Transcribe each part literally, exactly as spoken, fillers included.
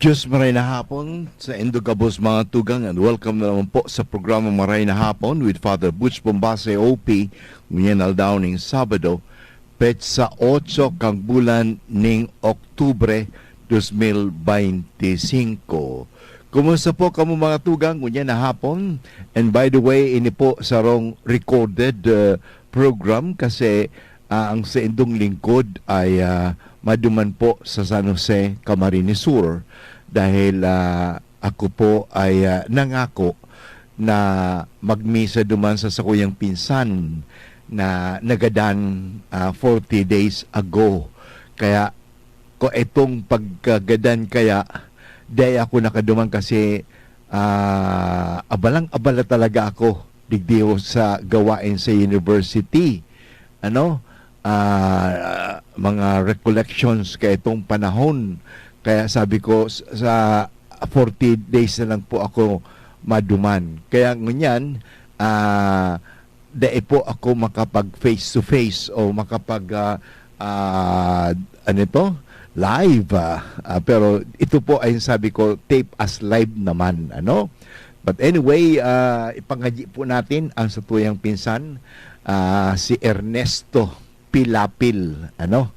Diyos maray na hapon sa indo gabos, mga tugang, and welcome na naman po sa programa Maray na Hapon with Father Butch Bombase, O P, ngunyan aldaw ning Sabado, petsa otso kang bulan ning Oktubre, dos mil beinti singko. Kumusta po kamo, mga tugang, ngunyan na hapon? And by the way, ini po sarong recorded, uh, program kasi, ah, ang saindong lingkod ay, ah, maduman po sa San Jose, Camarines Sur dahil, ah, ako po ay, ah, nangako na magmisa duman sa sakuyang pinsan na nagadan, ah, forty days ago. Kaya ko itong pagkagadan kaya, dai ako nakaduman kasi, ah, abalang-abala talaga ako digdi sa gawain sa university. Ano, ah, mga recollections kaitong panahon. Kaya sabi ko, s-, sa forty days na lang po ako maduman. Kaya ngunyan, ah, dai po ako makapag face to face o makapag, ah, ah, ano ito? Live, ah. Ah, pero ito po ay sabi ko, tape as live naman, ano? But anyway, ah, ipangadyi po natin ang satuyang pinsan, ah, si Ernesto Pilapil, ano?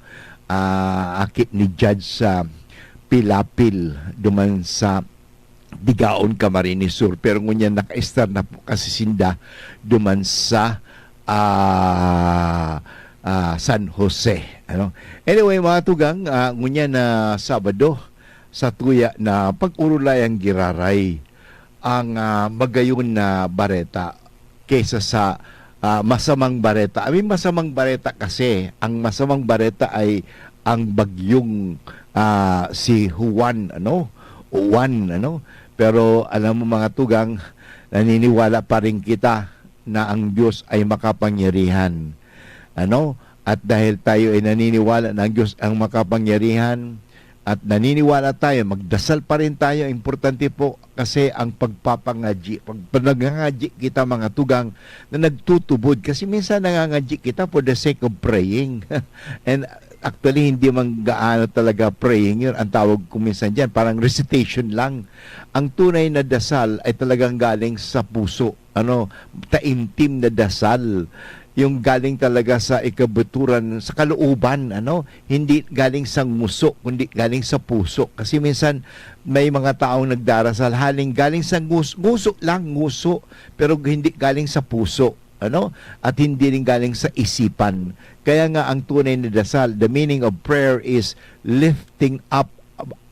Ah, aki ni Judge sa Pilapil, duman sa Digaon, Camarines Sur. Pero ngunyan nakaestar na po kasi sinda duman sa, ah, ah, San Jose, ano? Anyway, mga tugang, ah, ngunyan na Sabado, sa tuya na pag-urulay ang giraray, ang, ah, magayon na bareta kaysa sa, ah, masamang bareta. I mean, masamang bareta kasi, ang masamang bareta ay ang bagyong, ah, si Juan, ano? Juan, ano? Pero alam mo, mga tugang, naniniwala pa rin kita na ang Diyos ay makapangyarihan. Ano? At dahil tayo ay naniniwala na ang Diyos ang makapangyarihan, at naniniwala tayo, magdasal pa rin tayo. Importante po kasi ang pagpapangadyi. Pag, pag nangangadyi kita, mga tugang, na nagtutubod, kasi minsan nangangadyi kita for the sake of praying. And actually, hindi man gaano talaga praying yun. Ang tawag ko minsan dyan, parang recitation lang. Ang tunay na dasal ay talagang galing sa puso. Ano, taimtim na dasal. Yung galing talaga sa ikabuturan, sa kalooban, ano, hindi galing sa nguso, kundi galing sa puso. Kasi minsan, may mga taong nagdarasal, haling galing sa ngus-, nguso lang, nguso, pero hindi galing sa puso, ano, at hindi rin galing sa isipan. Kaya nga, ang tunay na dasal, the meaning of prayer is lifting up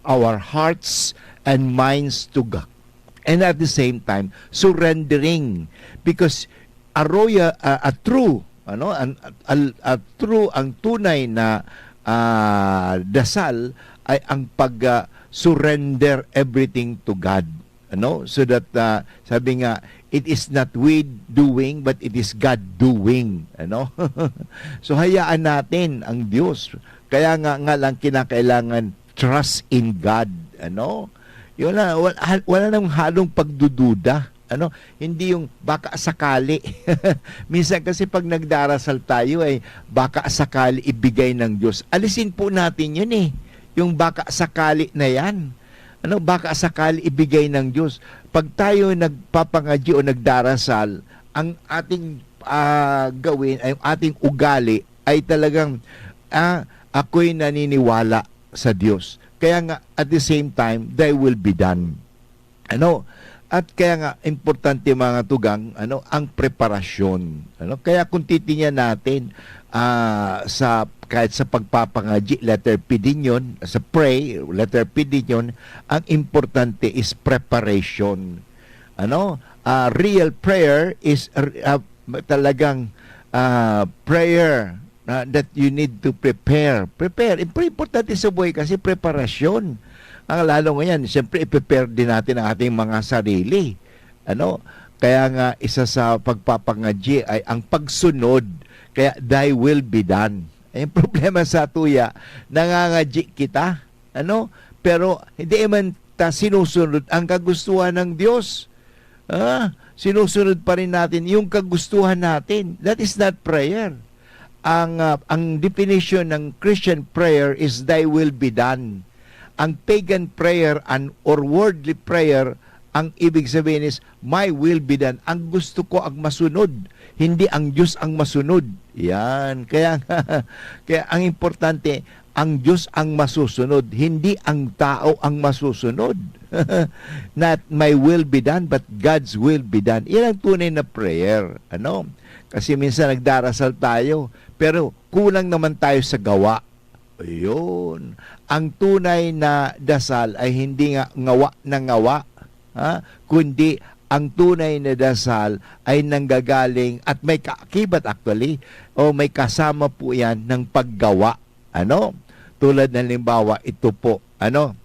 our hearts and minds to God. And at the same time, surrendering. Because a royal, a, a true, ano, an, a, a true, ang tunay na, ah, dasal ay ang pag, ah, surrender everything to God. Ano? So that, ah, sabi nga, "It is not we doing, but it is God doing." Ano? So, hayaan natin ang Diyos. Kaya nga, nga lang kinakailangan trust in God. Ano? Yun na, wal-, ha-, wala nang halong pagdududa. Ano? Hindi yung baka sakali. Minsan kasi pag nagdarasal tayo ay baka sakali ibigay ng Diyos. Alisin po natin yun eh. Yung baka sakali na yan. Ano? Baka sakali ibigay ng Diyos. Pag tayo nagpapangadyi o nagdarasal, ang ating, ah, gawin, ay yung ating ugali ay talagang, ah, ako'y naniniwala sa Diyos. Kaya nga, at the same time, "Thy will be done." Ano? At kaya nga, importante, mga tugang, ano, ang preparasyon. Ano? Kaya kung titingnan natin, ah, sa, kahit sa pagpapangadyi, letter P din yun, sa pray, letter P din yun, ang importante is preparation. Ano? Ah, real prayer is, ah, talagang, ah, prayer na that you need to prepare. Prepare. Impor-, importante sa buhay kasi preparasyon. Ang lalo ngayon, siyempre, i-prepare din natin ang ating mga sarili. Ano? Kaya nga, isa sa pagpapangadyi ay ang pagsunod. Kaya, "Thy will be done." Ay, ang problema sa tuya, nangangadyi kita. Ano? Pero, hindi man ta sinusunod ang kagustuhan ng Diyos. Ah, sinusunod pa rin natin yung kagustuhan natin. That is not prayer. Ang, ah, ang definition ng Christian prayer is, "Thy will be done." Ang pagan prayer and or worldly prayer, ang ibig sabihin is, "My will be done." Ang gusto ko ang masunod, hindi ang Diyos ang masunod. Yan. Kaya, kaya ang importante, ang Diyos ang masusunod, hindi ang tao ang masusunod. Not my will be done, but God's will be done. Yan ang tunay na prayer. Ano? Kasi minsan nagdarasal tayo, pero kulang naman tayo sa gawa. Ayun. Ang tunay na dasal ay hindi nga ngawa na ngawa, ha? Kundi ang tunay na dasal ay nanggagaling at may kaakibat actually, o may kasama po yan ng paggawa. Ano? Tulad ng halimbawa, ito po, ano?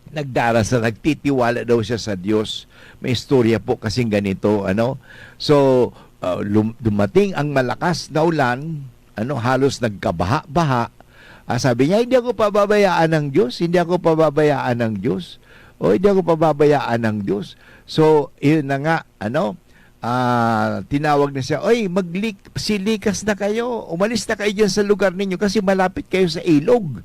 Nagdarasal, nagtitiwala daw siya sa Diyos. May istorya po kasing ganito, ano? So, ah, lum- dumating ang malakas na ulan, ano, halos nagkabaha-baha. Ah, sabi niya, "Hindi ako pababayaan ng Diyos, hindi ako pababayaan ng Diyos. O, hindi ako pababayaan ng Diyos." So, yun na nga, ano, ah, tinawag na siya, "Oy, maglik-, silikas na kayo. Umalis na kayo dyan sa lugar ninyo kasi malapit kayo sa ilog."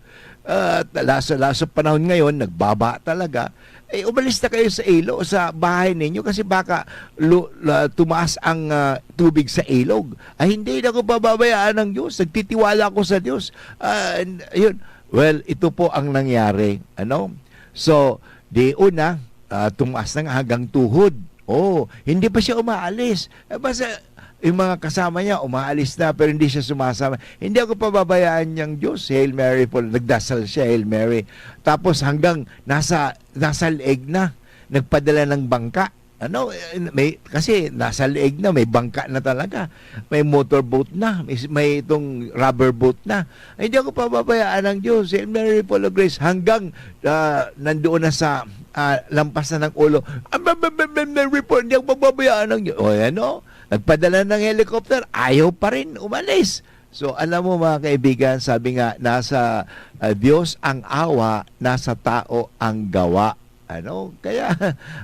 At lalo, lalo sa panahon ngayon, nagbaba talaga. Eh, umalis na kayo sa ilog, sa bahay ninyo kasi baka lu-, la-, tumaas ang, ah, tubig sa ilog. "Ay, hindi, hindi ako pababayaan ng Diyos. Nagtitiwala ako sa Diyos." Ah, n-, yun. Well, ito po ang nangyari. Ano? So, di una, ah, tumaas na nga hanggang tuhod. Oh, hindi pa siya umaalis. Eh, basta, yung mga kasama niya, umaalis na, pero hindi siya sumasama. "Hindi ako pababayaan niyang Diyos." Hail Mary po, nagdasal siya, Hail Mary. Tapos hanggang nasa, nasa leeg na, nagpadala ng bangka. Ano, eh, may, kasi nasa leeg na, may bangka na talaga. May motorboat na, may, may itong rubber boat na. "Hindi ako pababayaan ng Diyos." Hail Mary, full of grace. Hanggang, ah, nandoon na sa, ah, lampas na ng ulo. "Ah, ba, ba, ba, ba, Mary po, hindi ako pababayaan ng Diyos." O, yan, no? Nagpadala ng helicopter, ayaw pa rin umalis. So, alam mo, mga kaibigan, sabi nga, nasa, ah, Diyos ang awa, nasa tao ang gawa. Ano? Kaya,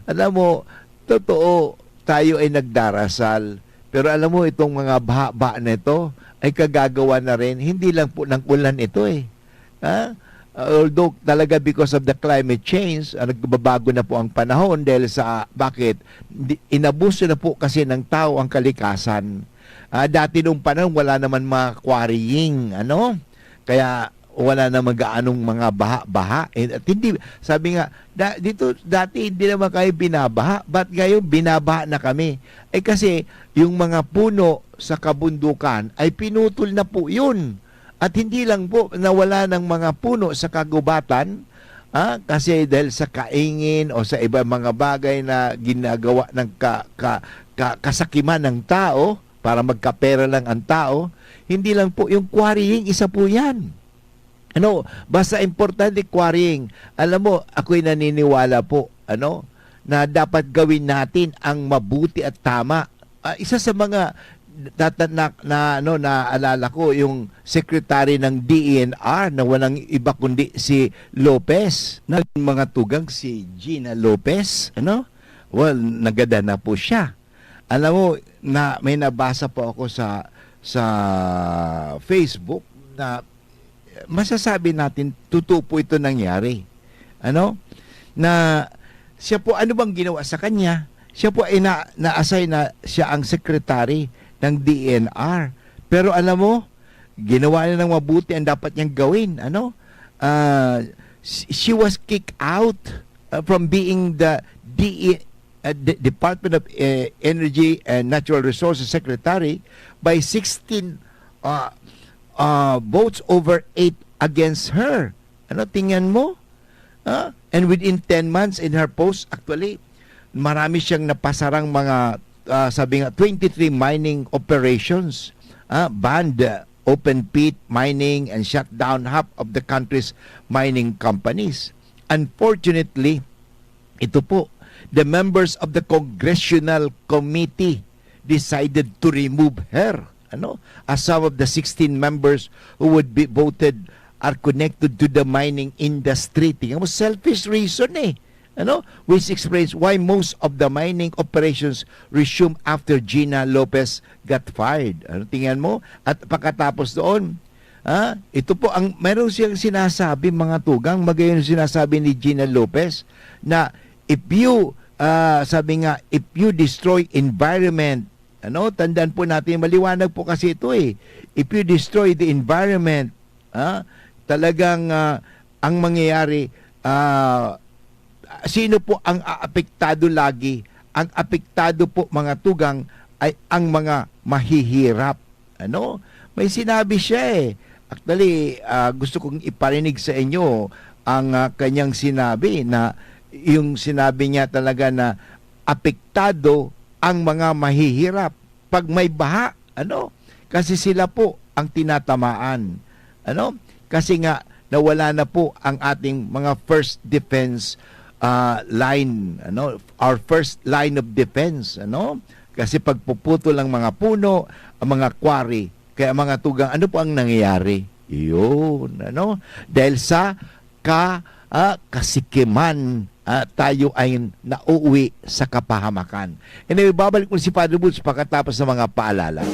alam mo, totoo, tayo ay nagdarasal. Pero alam mo, itong mga baha-baha na ito ay kagagawa na rin, hindi lang po ng ulan ito eh. Ha? Although talaga because of the climate change, ah, nagbabago na po ang panahon dahil sa, bakit? Di, inabuso na po kasi ng tao ang kalikasan. Ah, dati nung panahon, wala naman mga quarrying, ano? Kaya wala naman gaanong mga baha-baha. Eh, at hindi, sabi nga, da-, dito, dati hindi naman kayo binabaha. Ba't ngayon binabaha na kami? Eh, kasi yung mga puno sa kabundukan ay pinutol na po yun. At hindi lang po nawala ng mga puno sa kagubatan, ah, kasi dahil sa kaingin o sa ibang mga bagay na ginagawa ng ka-, ka-, ka-, kasakiman ng tao para magkapera lang ang tao, hindi lang po yung quarrying, isa po yan. Ano, basta importante quarrying. Alam mo, ako'y naniniwala po, ano, na dapat gawin natin ang mabuti at tama. Ah, isa sa mga tata-, na, na, ano, naalala ko, yung secretary ng D E N R na walang iba kundi si Lopez. Na mga tugang si Gina Lopez, ano? Well, nagada na po siya. Alam mo, na, may nabasa po ako sa, sa Facebook na masasabi natin, totoo po ito nangyari. Ano? Na siya po, ano bang ginawa sa kanya? Siya po ay na, na-assign na siya ang secretary ng D E N R. Pero alam mo, ginawa niya ng mabuti ang dapat niyang gawin. Ano? Ah, she she was kicked out, uh, from being the D E, uh, the Department of, uh, Energy and Natural Resources Secretary by sixteen, uh, uh, votes over eight against her. Ano, tingnan mo? Ah, and within ten months in her post, actually, marami siyang napasarang mga, ah, sabi nga, twenty-three mining operations, ah, banned, uh, open pit mining and shut down half of the country's mining companies. Unfortunately, ito po, the members of the Congressional Committee decided to remove her, ano, as some of the sixteen members who would be voted are connected to the mining industry. Tingnan mo, selfish reason eh. Ano? Which explains why most of the mining operations resumed after Gina Lopez got fired. Ano, tingnan mo? At pagkatapos doon, Ha? Ito po ang, meron siyang sinasabi, mga tugang, magayon sinasabi ni Gina Lopez na if you, ah, sabi nga, if you destroy environment, ano, tandaan po natin, maliwanag po kasi ito eh. If you destroy the environment, ha, talagang, ah, ang mangyayari, ah, sino po ang aapektado lagi? Ang apektado po, mga tugang, ay ang mga mahihirap. Ano? May sinabi siya eh. Actually, ah, gusto kong iparinig sa inyo ang, ah, kanyang sinabi na, yung sinabi niya talaga na apektado ang mga mahihirap pag may baha, ano? Kasi sila po ang tinatamaan, ano? Kasi nga nawala na po ang ating mga first defense, ah, line, ano? Our first line of defense, ano? Kasi pagpuputol ng mga puno, ang mga quarry, kaya mga tugang, ano po ang nangyayari? Yun, ano? Dahil sa ka, ah, kasikiman, ah, tayo ay nauuwi sa kapahamakan. Anyway, babalik po si Father Boots pagkatapos ng mga paalala.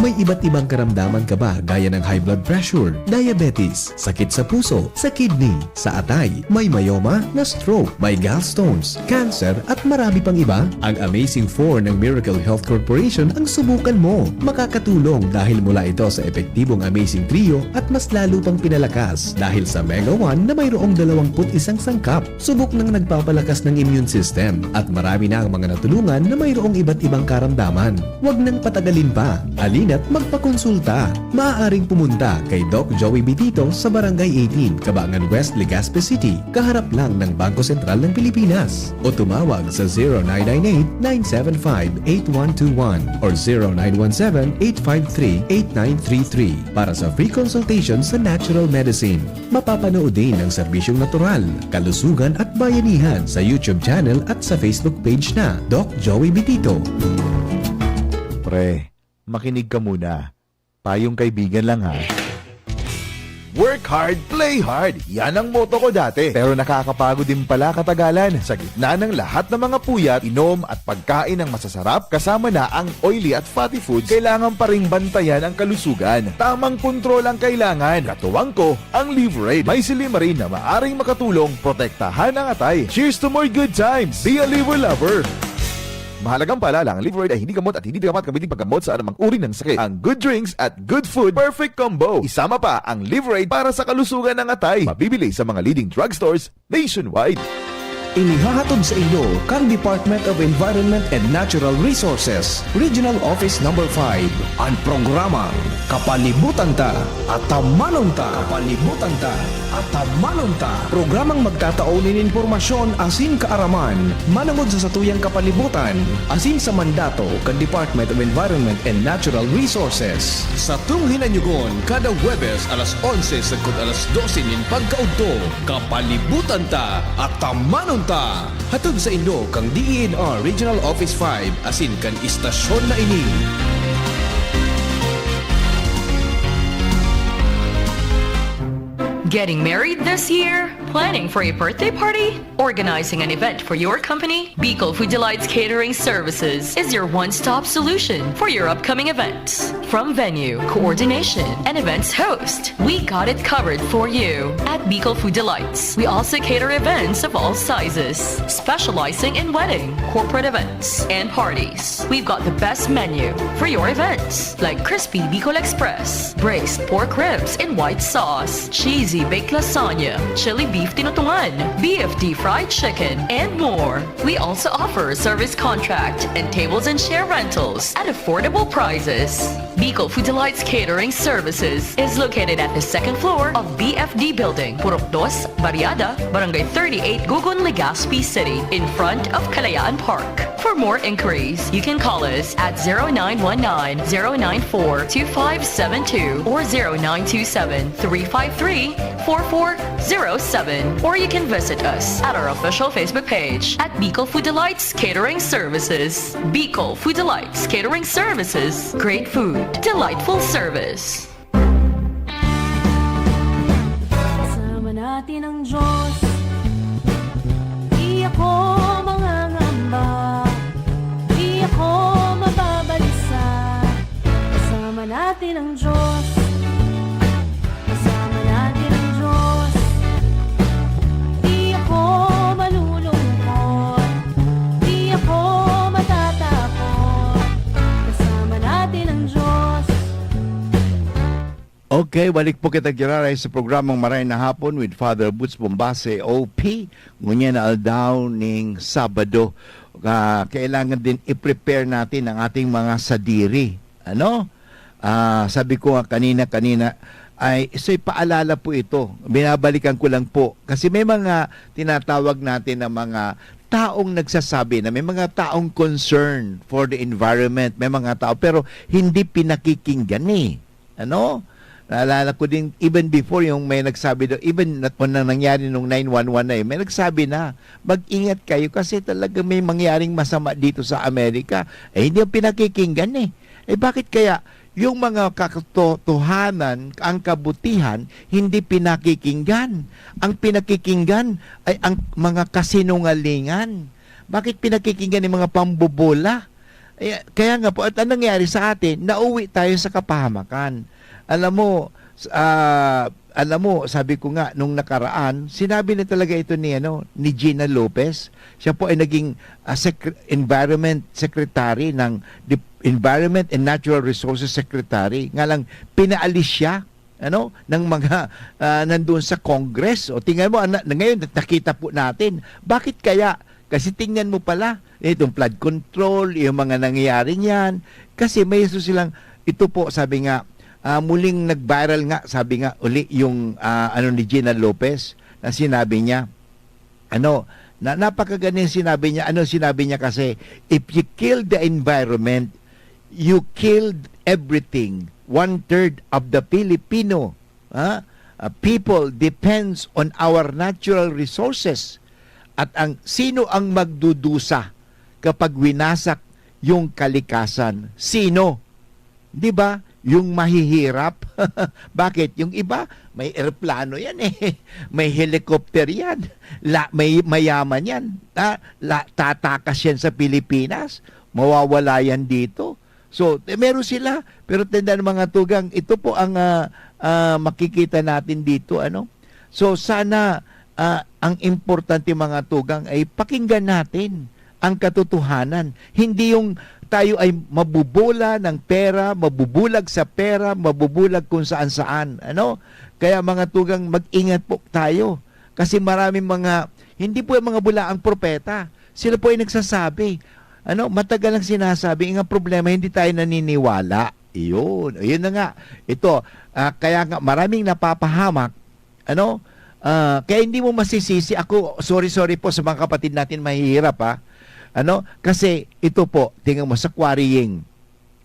May iba't ibang karamdaman ka ba, gaya ng high blood pressure, diabetes, sakit sa puso, sa kidney, sa atay, may myoma, na stroke, may gallstones, cancer, at marami pang iba? Ang Amazing four ng Miracle Health Corporation ang subukan mo. Makakatulong dahil mula ito sa epektibong Amazing Trio at mas lalo pang pinalakas dahil sa Mega one na mayroong dalawampu't isang sangkap. Subok nang nagpapalakas ng immune system at marami na ang mga natulungan na mayroong iba't ibang karamdaman. Huwag nang patagalin pa. Halina't magpakonsulta. Maaaring pumunta kay Doc Joey Bitito sa Barangay eighteen, Cabangan West, Legazpi City, kaharap lang ng Bangko Sentral ng Pilipinas. O tumawag sa zero nine nine eight, nine seven five, eight one two one or zero nine one seven, eight five three, eight nine three three para sa free consultation sa natural medicine. Mapapanood din ang serbisyong natural, kalusugan at bayanihan sa YouTube channel at sa Facebook page na Doc Joey Bitito. Pre, makinig ka muna. Payong kaibigan lang, ha. Work hard, play hard. Yan ang motto ko dati. Pero nakakapagod din pala katagalan. Sa gitna ng lahat ng mga puyat, inom at pagkain ng masasarap, kasama na ang oily at fatty foods, kailangan pa ring bantayan ang kalusugan. Tamang kontrol ang kailangan. Katuwang ko, ang Liverade. May Silymarin na maaring makatulong protektahan ang atay. Cheers to more good times! Be a Liver Lover! Mahalagang paalala, ang Liverade ay hindi gamot at hindi dapat gamitin paggamot sa anumang uri ng sakit. Ang good drinks at good food, perfect combo. Isama pa ang Liverade para sa kalusugan ng atay. Mabibili sa mga leading drugstores nationwide. Inihahatod sa inyo kan Department of Environment and Natural Resources, Regional Office Number five, an programang Kapalibutan Ta, Atamanon Ta. Kapalibutan Ta, Atamanon Ta. Programang magtatao nin impormasyon asin kaaraman manongod sa satuyang kapalibutan asin sa mandato kan Department of Environment and Natural Resources. Satong hinanyugon kada Huwebes alas onse sagkod alas dose nin pagkaudto, Kapalibutan Ta, Atamanon Ta. Hatod sa inyo kan D E N R Regional Office five asin kan istasyon na ini. Getting married this year? Planning for a birthday party? Organizing an event for your company? Bicol Food Delights Catering Services is your one-stop solution for your upcoming events. From venue, coordination, and events host, we got it covered for you. At Bicol Food Delights, we also cater events of all sizes, specializing in wedding, corporate events, and parties. We've got the best menu for your events, like crispy Bicol Express, braised pork ribs in white sauce, cheesy baked lasagna, chili beef tinutungan, B F D fried chicken, and more. We also offer service contract and tables and chair rentals at affordable prices. Bicol Food Delights Catering Services is located at the second floor of B F D Building, Purok Dos, Barriada, Barangay thirty-eight, Gugun, Legazpi City, in front of Kalayaan Park. For more inquiries, you can call us at zero nine one nine, zero nine four, two five seven two or zero nine two seven, three five three, four four zero seven, or you can visit us at our official Facebook page at Bicol Food Delights Catering Services. Bicol Food Delights Catering Services. Great food, delightful service. Kasama natin ang Diyos. Di ako mangangamba. Di ako mababalisa. Kasama natin ang Diyos. Okay, balik po kita giraray sa programang Maray na Hapon with Father Boots Bombase, O P. Ngunyan na aldaw ning Sabado. Ah, kailangan din i-prepare natin ang ating mga sadiri. Ano? Ah, sabi ko nga kanina, kanina, ay, so ipaalala po ito. Binabalikan ko lang po. Kasi may mga tinatawag natin na mga taong nagsasabi na may mga taong concern for the environment. May mga tao, pero hindi pinakikinggan eh. Ano? Naalala ko din, even before, yung may nagsabi daw, even na, kung na nangyari nung nine one one na eh, may nagsabi na, "Mag-ingat kayo kasi talaga may mangyaring masama dito sa Amerika." Eh, hindi yung pinakikinggan eh. Eh, bakit kaya yung mga katotohanan, ang kabutihan, hindi pinakikinggan? Ang pinakikinggan ay ang mga kasinungalingan. Bakit pinakikinggan ng mga pambobola? Eh, kaya nga po, at anong nangyari sa atin? Nauwi tayo sa kapahamakan. Alam mo, s-, ah, alam mo, sabi ko nga, nung nakaraan, sinabi na talaga ito ni, ano, ni Gina Lopez. Siya po ay naging, ah, secre-, Environment Secretary ng Dep-, Environment and Natural Resources Secretary. Nga lang, pinaalis siya, ano, ng mga, ah, nandoon sa Congress. O, tingnan mo, ana-, ngayon, nakita po natin. Bakit kaya? Kasi tingnan mo pala, itong flood control, yung mga nangyayari niyan. Kasi may gusto silang, ito po, sabi nga, ah, muling nag-viral nga, sabi nga, uli yung, ah, ano ni Gina Lopez, na sinabi niya, ano, na, napakagaling sinabi niya. Ano sinabi niya kasi, "If you kill the environment, you killed everything." One-third of the Filipino, ah, ah, people depends on our natural resources. At ang, sino ang magdudusa kapag winasak yung kalikasan? Sino? Di ba? Yung mahihirap. Bakit? Yung iba, may eroplano yan eh. May helicopter yan. La, may mayaman yan. Ah, la, tatakas yan sa Pilipinas. Mawawala yan dito. So, eh, meron sila. Pero tandaan, mga tugang, ito po ang, ah, ah, makikita natin dito, ano? So, sana, ah, ang importante, mga tugang, ay pakinggan natin ang katotohanan. Hindi yung tayo ay mabubola ng pera, mabubulag sa pera, mabubulag kung saan-saan. Ano? Kaya, mga tugang, mag-ingat po tayo. Kasi maraming mga, hindi po yung mga bulaang propeta. Sila po ay nagsasabi. Ano? Matagal ang sinasabi. Ang problema, hindi tayo naniniwala. Iyon. Ayun na nga. Ito, ah, kaya nga maraming napapahamak. Ano? Ah, kaya hindi mo masisisi. Ako, sorry, sorry po sa mga kapatid natin mahihirap, ha. Ano? Kasi ito po, tingnan mo, sa quarrying.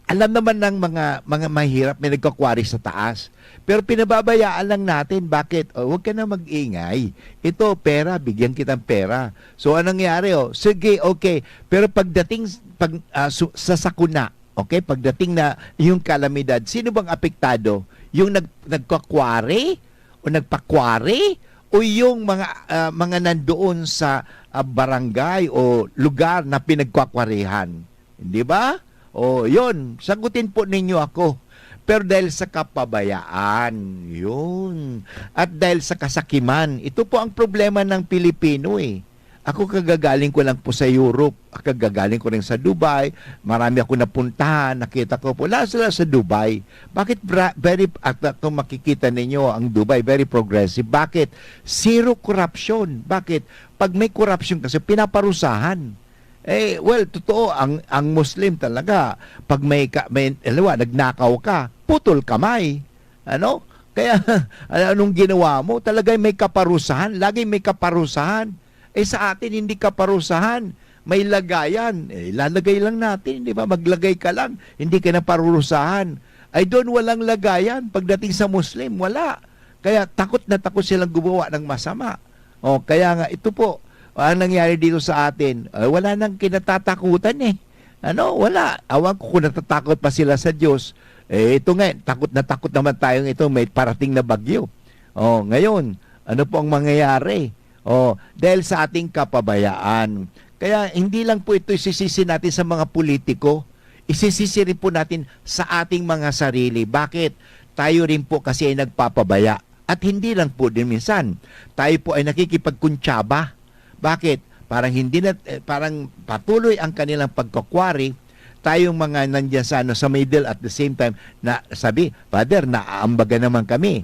Alam naman ng mga, mga mahirap, may nagka-quarry sa taas. Pero pinababayaan lang natin. Bakit? Oh, huwag ka na mag-ingay. Ito, pera, bigyan kitang pera. So, anong nangyari? Oh? Sige, okay. Pero pagdating s-, pag, ah, su-, sa sakuna, okay, pagdating na yung kalamidad, sino bang apektado? Yung nag-, nagka-quarry? O nagpa-quarry? O yung mga, ah, mga nandoon sa, ah, barangay o lugar na pinagkwakwarihan? Di ba? O, yun, sagutin po ninyo ako. Pero dahil sa kapabayaan, yun. At dahil sa kasakiman, ito po ang problema ng Pilipino eh. Ako, kagagaling ko lang po sa Europe, kagagaling ko rin sa Dubai, marami ako napuntahan, nakita ko po, lahat sila sa Dubai. Bakit bra-, very, at kung makikita ninyo ang Dubai, very progressive. Bakit? Zero corruption. Bakit? Pag may corruption kasi, pinaparusahan. Eh, well, totoo, ang, ang Muslim talaga, pag may, ka, may, alam mo, nagnakaw ka, putol kamay. Ano? Kaya, ano, anong ginawa mo? Talaga may kaparusahan, lagi may kaparusahan. Eh, sa atin, hindi kaparusahan. May lagayan. Eh, ilalagay lang natin, di ba? Maglagay ka lang, hindi ka na parurusahan. Ay, doon walang lagayan. Pagdating sa Muslim, wala. Kaya takot na takot silang gumawa ng masama. O, kaya nga, ito po, ang nangyari dito sa atin, eh, wala nang kinatatakutan eh. Ano? Wala. Awan ko kung natatakot pa sila sa Diyos. Eh, ito nga, takot na takot naman tayong ito, may parating na bagyo. O, ngayon, ano po ang mangyayari? O, dahil sa ating kapabayaan. Kaya hindi lang po ito isisisi natin sa mga politiko. Isisisi rin po natin sa ating mga sarili. Bakit? Tayo rin po kasi ay nagpapabaya. At hindi lang po din minsan. Tayo po ay nakikipagkuntsaba. Bakit? Parang hindi na, eh, parang patuloy ang kanilang pagkakwari, tayong mga nandiyan sa, ano, sa middle, at the same time, na sabi, "Father, naaambagan naman kami."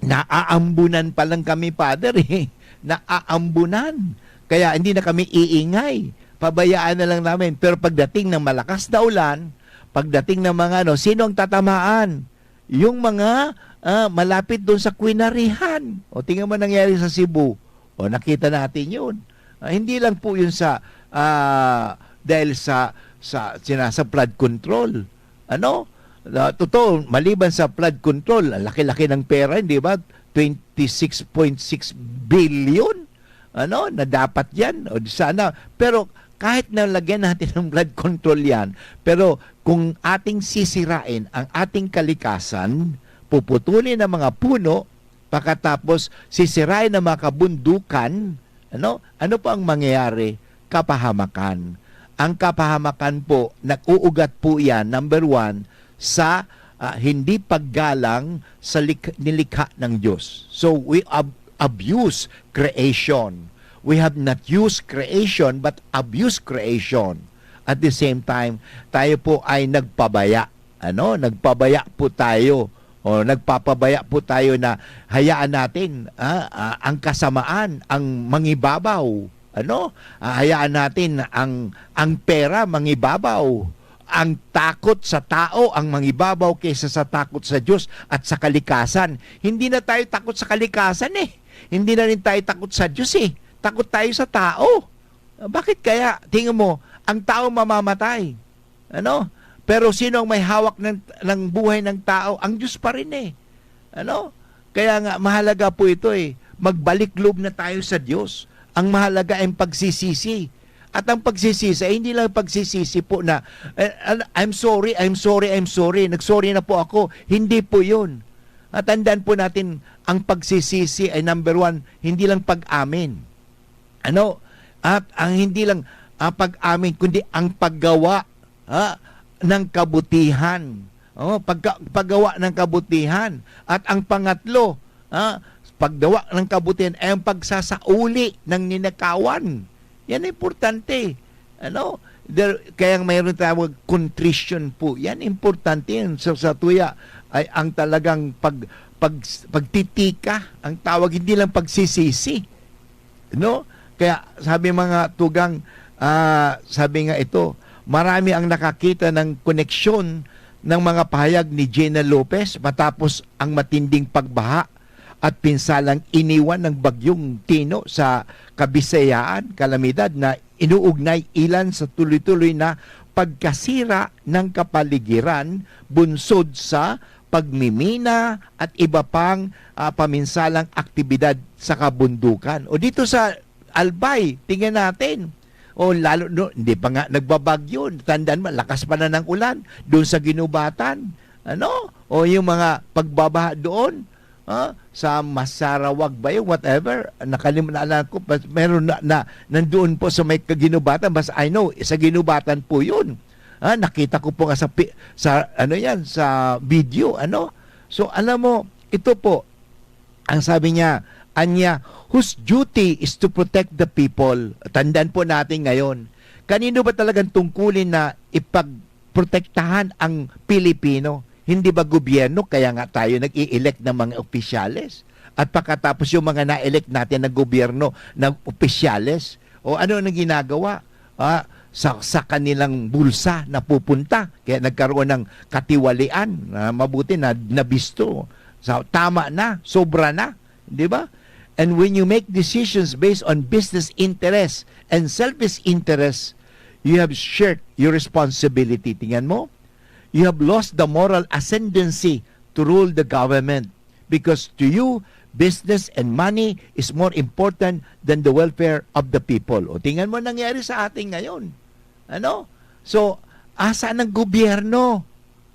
Naaambunan pa lang kami, Father, eh. Naaambunan. Kaya hindi na kami iingay. Pabayaan na lang namin. Pero pagdating ng malakas na ulan, pagdating ng mga ano, sino ang tatamaan? Yung mga, ah, malapit doon sa Quinarihan. O, tingnan mo nangyari sa Cebu. O, nakita natin yun. Ah, hindi lang po yun sa, ah, dahil sa, sa, sinasa flood control. Ano? Ah, totoo, maliban sa flood control, ang laki-laki ng pera, hindi ba? Twenty-six point six billion. Ano? Na dapat yan. O, di sana. Pero kahit na lagyan natin ng flood control yan, pero kung ating sisirain ang ating kalikasan, puputulin ang mga puno, pakatapos sisirain ang mga kabundukan, ano? Ano po ang mangyayari? Kapahamakan. Ang kapahamakan po, nag-uugat po yan, number one, sa, ah, hindi paggalang sa lik-, nilikha ng Diyos. So, we ab-, abuse creation. We have not used creation, but abuse creation. At the same time, tayo po ay nagpabaya. Ano? Nagpabaya po tayo. O, nagpapabaya po tayo na hayaan natin, ah, ah, ang kasamaan, ang mangibabaw. Ano? Ah, hayaan natin ang, ang pera mangibabaw. Ang takot sa tao ang mangibabaw kaysa sa takot sa Diyos at sa kalikasan. Hindi na tayo takot sa kalikasan, eh. Hindi na rin tayo takot sa Diyos, eh. Takot tayo sa tao. Bakit kaya? Tingnan mo, ang tao mamamatay. Ano? Pero sino ang may hawak ng, ng buhay ng tao? Ang Diyos pa rin, eh. Ano? Kaya nga, mahalaga po ito, eh. Magbalik loob na tayo sa Diyos. Ang mahalaga ay ang pagsisisi. At ang pagsisisi ay hindi lang pagsisisi po na, "Eh, ano, I'm sorry, I'm sorry, I'm sorry. Nag-sorry na po ako." Hindi po yun. At tandaan po natin, ang pagsisisi ay number one, hindi lang pag-amin. Ano? At ang hindi lang, ah, pag-amin, kundi ang paggawa, ha, ng kabutihan. Oh, pagka-, paggawa ng kabutihan. At ang pangatlo, ha, paggawa ng kabutihan ay ang pagsasauli ng ninakawan. Yan importante. Ano? There, kaya mayroon tawag contrition po. Yan, importante yan. So, sa tuya, ay ang talagang pag-, pag-, pagtitika, ang tawag, hindi lang pagsisisi. No? Kaya sabi mga tugang, ah, sabi nga ito, marami ang nakakita ng koneksyon ng mga pahayag ni Gina Lopez matapos ang matinding pagbaha at pinsalang iniwan ng Bagyong Tino sa Kabisayaan, kalamidad na inuugnay ilan sa tuloy-tuloy na pagkasira ng kapaligiran bunsod sa pagmimina at iba pang, ah, paminsalang aktibidad sa kabundukan. O dito sa Albay, tingnan natin. O lalo, no, hindi pa nga nagbabagyo. Tandaan mo, lakas pa na ng ulan. Doon sa Guinobatan, ano? O yung mga pagbabaha doon, ah, sa Masarawag ba yun? Whatever. Nakalim-, naalala ko, bas-, meron na, na, nandoon po sa may Guinobatan. Basta I know, sa Guinobatan po yun. Ah, nakita ko po nga sa pi-, sa, ano yan, sa video, ano? So, alam mo, ito po, ang sabi niya, anya, "Whose duty is to protect the people?" Tandaan po natin ngayon, kanino ba talagang tungkulin na ipagprotektahan ang Pilipino? Hindi ba gobyerno? Kaya nga tayo nag-i-elect ng mga opisyales. At pagkatapos yung mga na-elect natin na gobyerno, na opisyales, o ano ang ginagawa? Ah, sa, sa kanilang bulsa napupunta. Kaya nagkaroon ng katiwalian na mabuti na nabisto. So, tama na, sobra na, di ba? And when you make decisions based on business interests and selfish interests, you have shirked your responsibility. Tingnan mo, you have lost the moral ascendancy to rule the government. Because to you, business and money is more important than the welfare of the people. O, tingnan mo nangyari sa atin ngayon. Ano? So, asa ng gobyerno?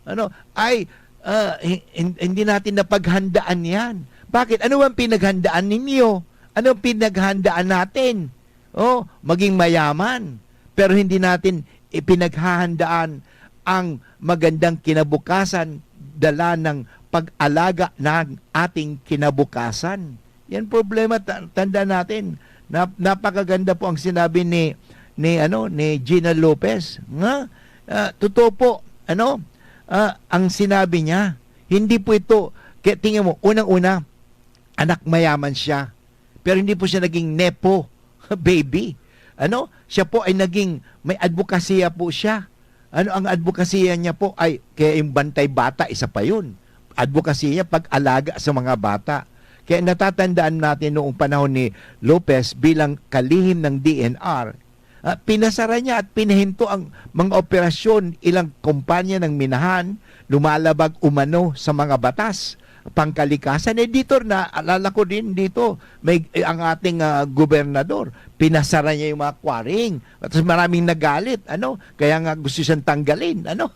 Ano? Ay, ah, hi-, hin-, hindi natin napaghandaan yan. Bakit? Ano bang pinaghandaan ninyo? Ano ang pinaghandaan natin? Oh, maging mayaman. Pero hindi natin ipinaghahandaan ang magandang kinabukasan, dala ng pag-alaga ng ating kinabukasan. Yan problema, ta-, tanda natin. Nap-, napakaganda po ang sinabi ni, ni, ano, ni Gina Lopez, nga, Ah, totoo po, ano, ah, ang sinabi niya, hindi po ito, kaya tingnan mo, unang-una, anak mayaman siya, pero hindi po siya naging nepo baby. Ano, siya po ay naging, may advokasya po siya. Ano, ang advokasya niya po ay, kaya yung bantay bata, isa pa yun. Advokasya niya, pag-alaga sa mga bata. Kaya natatandaan natin noong panahon ni Lopez bilang kalihim ng D N R, ah, pinasara niya at pinahinto ang mga operasyon, ilang kumpanya ng minahan, lumalabag umano sa mga batas, pangkalikasan. Eh, dito, naalala ko din dito, may, eh, ang ating, ah, gobernador, pinasara niya yung mga quarrying. At maraming nagalit, ano? Kaya nga gusto siyang tanggalin, ano?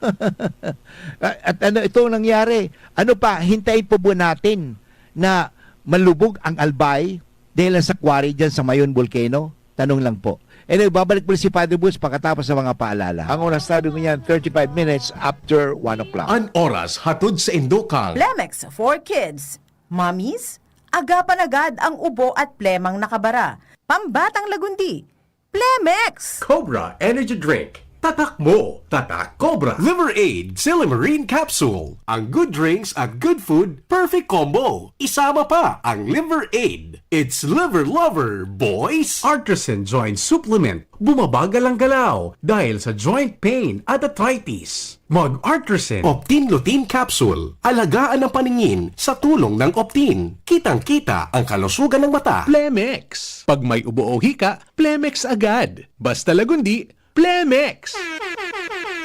At ano, ito ang nangyari. Ano pa, hintayin pa ba natin na malubog ang Albay dahil lang sa quarry dyan sa Mayon Volcano? Tanong lang po. Anyway, babalik po si Father Boots pagkatapos ng mga paalala. Ang oras, sabi ko niyan, thirty-five minutes after one o'clock. An oras hatod sa Indokang. Plemex for Kids. Mommies, agapan agad ang ubo at plemang nakabara. Pambatang lagundi. Plemex! Cobra Energy Drink. Tatak mo, tatak Cobra. Liver Aid Silimarine Capsule. Ang good drinks at good food, perfect combo. Isama pa ang Liver Aid. It's Liver Lover, boys! Artisan Joint Supplement. Bumabagal ang galaw dahil sa joint pain at arthritis. Mag-Artisan Optin Lutein Capsule. Alagaan ang paningin sa tulong ng Optin. Kitang-kita ang kalusugan ng mata. Plemex. Pag may ubo o hika, Plemex agad. Basta lagundi, Plemex!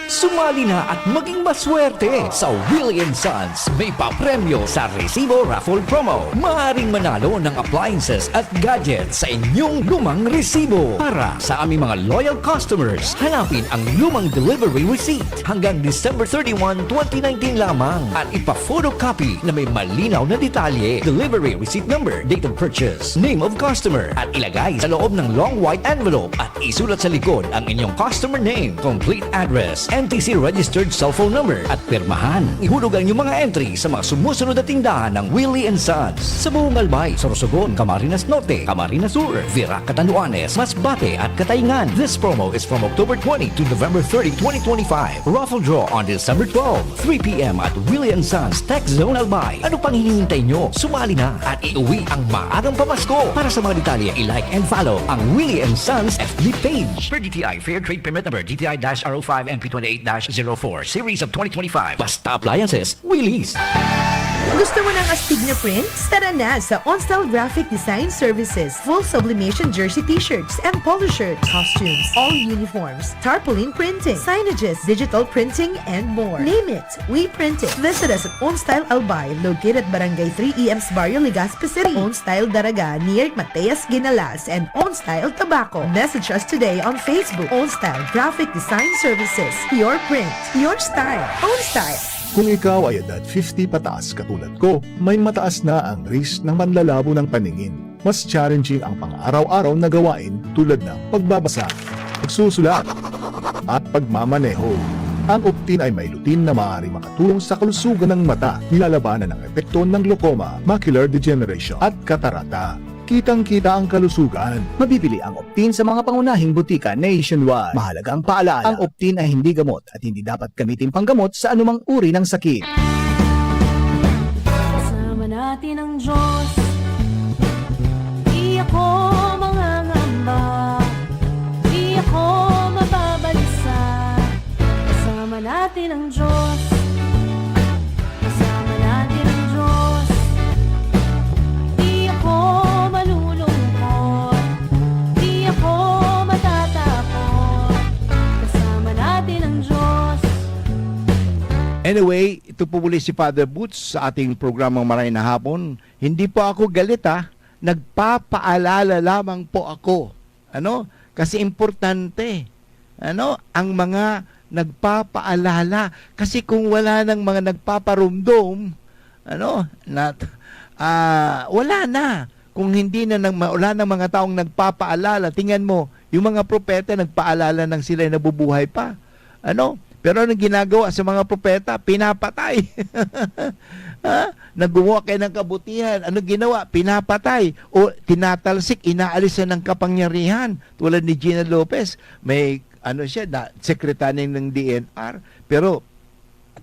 Sumali na at maging maswerte sa Willie and Sons. May papremyo sa Resibo Raffle Promo. Maaaring manalo ng appliances at gadgets sa inyong lumang resibo. Para sa aming mga loyal customers, hanapin ang lumang delivery receipt hanggang December thirty-one, twenty nineteen lamang at ipa-photocopy na may malinaw na detalye. Delivery receipt number, date of purchase, name of customer, at ilagay sa loob ng long white envelope at isulat sa likod ang inyong customer name, complete address, N T C registered cellphone number at pirmahan. Ihulog ang inyong mga entry sa mga sumusunod na tindahan ng Willie and Sons sa buong Albay, Sorsogon, Camarines Norte, Camarines Sur, Virac, Catanduanes, Masbate at Cataingan. This promo is from October twenty to November thirty, twenty twenty-five. Raffle draw on December twelve, three p m at Willie and Sons Tech Zone Albay. Ano pang hinihintay nyo? Sumali na at iuwi ang maagang pamasko. Para sa mga detalye, i-like and follow ang Willie and Sons F B page. Per D T I Fair Trade Permit Number D T I dash R O five N P twenty-eight dash zero four Series of twenty twenty-five. Basta Appliances, Willie's. Gusto mo ng astig na prints? Tara na sa OnStyle Graphic Design Services. Full sublimation jersey t-shirts and polo shirts, costumes, all uniforms, tarpaulin printing, signages, digital printing, and more. Name it, we print it. Visit us at OnStyle Albay, located at Barangay three E M's Barrio Legazpi City. OnStyle Daraga, near Mateas Ginalas, and OnStyle Tabaco. Message us today on Facebook. OnStyle Graphic Design Services. Your print, your style. OnStyle. Kung ikaw ay edad fifty pataas katulad ko, may mataas na ang risk ng panlalabo ng paningin. Mas challenging ang pang-araw-araw na gawain tulad ng pagbabasa, pagsusulat, at pagmamaneho. Ang Optin ay may lutein na maaaring makatulong sa kalusugan ng mata, nilalabanan ang epekto ng glaucoma, macular degeneration, at katarata. Kitang-kita ang kalusugan. Mabibili ang Optin sa mga pangunahing butika nationwide. Mahalagang paalala, ang Optin ay hindi gamot at hindi dapat gamitin panggamot sa anumang uri ng sakit. Kasama natin ang Diyos. Di ako mangangamba. Di ako mababalisa. Kasama natin ang Diyos. Kasama natin ang Diyos. Di ako malulungkot. Di ako matatakot. Kasama natin ang Diyos. Anyway, ito po muli si Father Boots sa ating programang Maray na Hapon. Hindi po ako galit, ha. Nagpapaalala lamang po ako. Ano? Kasi importante. Ano? Ang mga nagpapaalala. Kasi kung wala nang mga nagpaparomdom, ano? Nat-, ah, wala na. Kung hindi na nang, wala nang mga taong nagpapaalala, tingnan mo, yung mga propeta nagpaalala nang sila'y nabubuhay pa. Ano? Pero anong ginagawa sa mga propeta? Pinapatay. Ha? Na gumawa kayo ng kabutihan. Anong ginawa? Pinapatay. O tinatalsik, inaalis na ng kapangyarihan. Tulad ni Gina Lopez, may, ano siya, na sekretary ng D N R, pero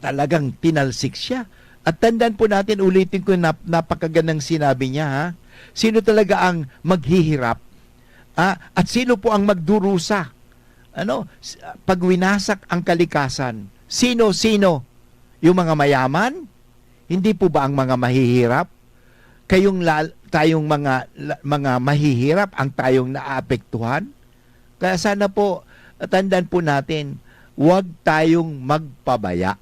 talagang tinalsik siya. At tandaan po natin, ulitin ko, nap-, napakagandang sinabi niya, ha? Sino talaga ang maghihirap? Ah, at sino po ang magdurusa? Ano? S-, pag winasak ang kalikasan, sino, sino? Yung mga mayaman? Hindi po ba ang mga mahihirap? Kayong lal-, tayong mga, la-, mga mahihirap ang tayong naapektuhan? Kaya sana po, tandaan po natin, huwag tayong magpabaya.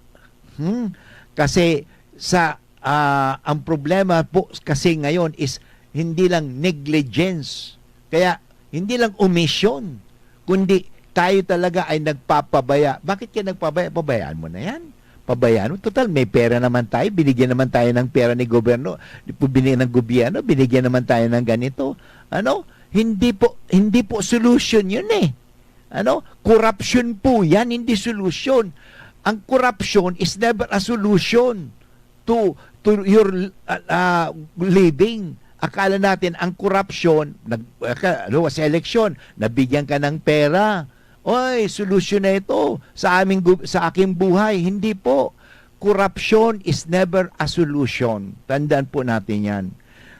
Hmm? Kasi sa, ah, ang problema po kasi ngayon is hindi lang negligence. Kaya hindi lang omisyon, kundi tayo talaga ay nagpapabaya. Bakit ka nagpabaya? Pabayaan mo na yan. Pabayaan mo. Total, may pera naman tayo. Binigyan naman tayo ng pera ni gobyerno. Binigyan ng gobyerno, binigyan naman tayo ng ganito. Ano? Hindi po, hindi po solution yun eh. Ano? Korupsyon po yan, hindi solusyon. Ang korupsyon is never a solution to, to your, ah, ah, living. Akala natin ang korupsyon, nag-, aka-, ano, sa eleksyon, nabigyan ka ng pera. Oy, solusyon na ito sa aming gu-, sa aking buhay. Hindi po. Korupsyon is never a solution. Tandaan po natin yan.